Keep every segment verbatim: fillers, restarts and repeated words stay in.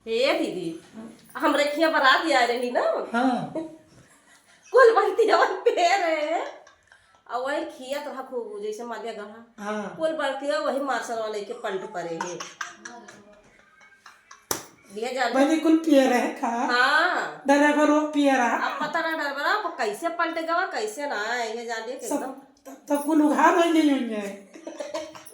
हे दीदी, हमरे खिया बरात आए रही ना, हाँ। कुल बरतियवन पे रहे हैं, और वही खियत रहा खूब, जैसे मालिया गढ़ा। हाँ। कुल बरतिया वही मार्शल वाले के पलट परे हैं। ये जान बनी कुल पिए रहे का? हाँ। ड्राइवर वो पिए रहा। अब पता ना ड्राइवर, अब कैसे पलट गवा, कैसे ना, ये जान लिए कि सब एकदम तब तक कुल उघार हो गई होंगे।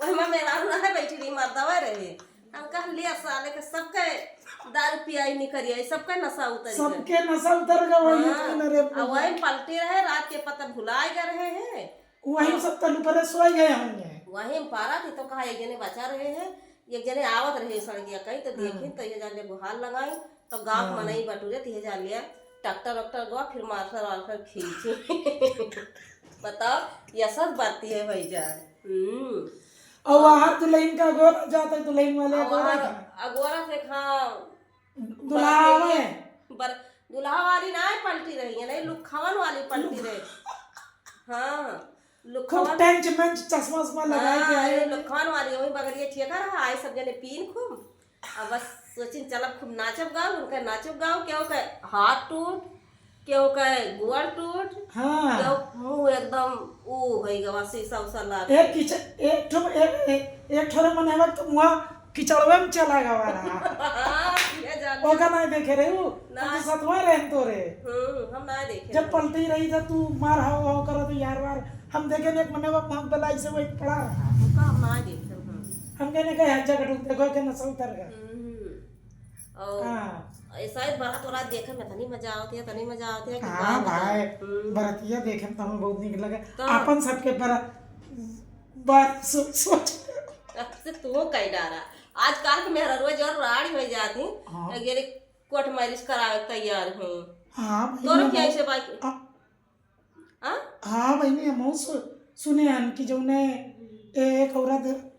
वही में मेहरारू रहे, बैठी रही, मर्दवा रहे। हम कह लिया, साले के सबके दारू पियाई निकरी आई, सबके नशा उतर गया। सबके नशा उतर गया, वही हाँ, इतने रे आ वही पलटी रहे, रात के पता भुलाई गए रहे हैं। वही हाँ। सब तलू पर सोई गए होंगे। वही हम पारा थी तो कहा, एक जने बचा रहे हैं, एक जने आवत रहे सड़किया कहीं, तो देखी हाँ। तो ये जान ले गुहार लगाई, तो गाँव हाँ। मनई बटुरे, तो ये जान लिया ट्रैक्टर वैक्टर गवा, फिर मार्शल वार्शल खींची। बताओ, ये सब बात है भाई जान। हम्म। और वहाँ दुल्हन का अगोरा जाता है, दुल्हन वाले और अगोरा वहाँ का। अगोरा से हाँ, दुल्हा बरात में आवे। बर-, दुल्हा वाली ना पलटी रही है, नहीं, लुखवन वाली पलटी रही। हाँ, खूब लुखवन। टेंच मेंच चश्मा उश्मा लगाए के हाँ, आए। ये लुखवन वाली, वही बगलिए ठेका रहा, आए सब जने पीन खूब। अब बस सोचिन, चलब खूब नाचब गाओ, उनका नाचब गाओ, केहू के हाथ टूट, केहू के गोड़ टूट, हाँ। केहू मुंह एकदम ऊ होइ गवा, शीशा उशा लाग एक के। किच-, एक ठो, एक, एक, एक ठो रे मने वक्त मुआ किचड़वे में चला गवा रहा। हाँ, ये जान ओका ना देखे रहे उ, ना। हम तो सतवा रहे तो रे। हम्म, हम ना देखे जब रहे। पलटी रही तो तू मार हाव हाव करत यार वार, हम देखे ने एक मने वो मुंह बेलाई से वही पड़ा रहा। ओका हम ना देखे, हम्म। हम कहने का हर जगह देखो के नशा उतर गया। हम्म। और हाँ। ऐसा ही बारात वारात देखे में तनी मजा आवत है, तनी मजा आवत है कि हाँ का बताऊं? भाई, हम्म। बरतिया देखे में तो हमें बहुत नीक लगे। तो आपन सबके बर-, बार सो-, सोच। अब से तू कई डारा। आजकल के मेहररुआ जो राड़ी हो जाती, हाँ। एक जने कोर्ट मैरिज करावे के तैयार हैं। हाँ, तोर भैया, क्या ऐसे बात? आ, हाँ? हाँ, बहिनी, हमहू सु-, सुने हन कि जौने एक औरत